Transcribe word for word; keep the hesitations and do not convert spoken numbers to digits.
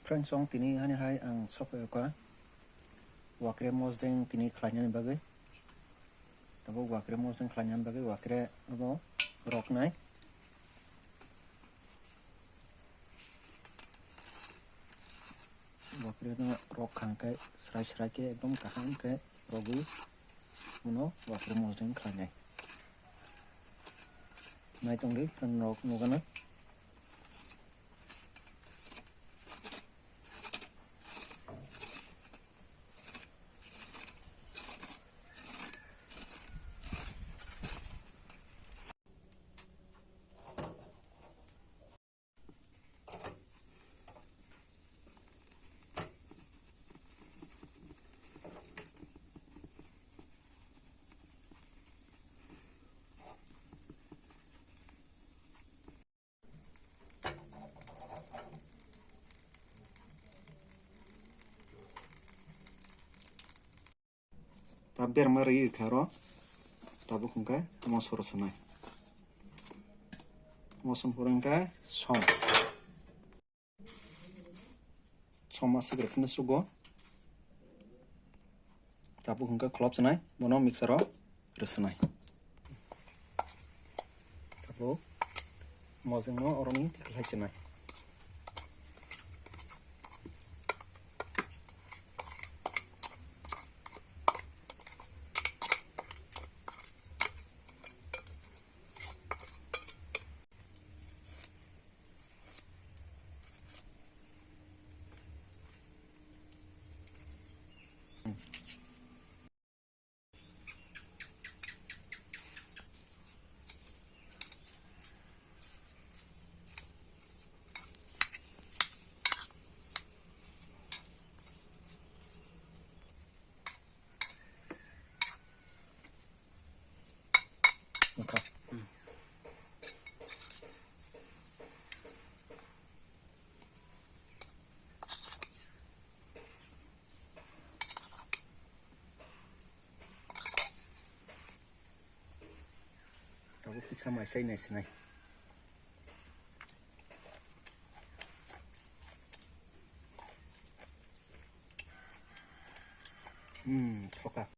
Friends, chwng tini hani hai ang sophai kha wakre mosdeng tini khlainani bagwi. Tabuk wakre mosdeng khlainani bagwi wakre abo roknai. Wakre no rok khang khe srai srai khe ekdom kaham khe rogwi uno wakre mosdeng khlainai. Naitongdi friend rok nugana. Ta berma ri kha ro. Tabuk hwnkhe moso rw swnai. Moso hwnkhe som. Som aswk rw kheno sugo. Tabuk hwnkhe khlop swnai, bono mixer o rw swnai. Tabuk mosdeng no oroni tiklai swnai. Tabuk kisa mai sai nai sinai. Hmm, thoka.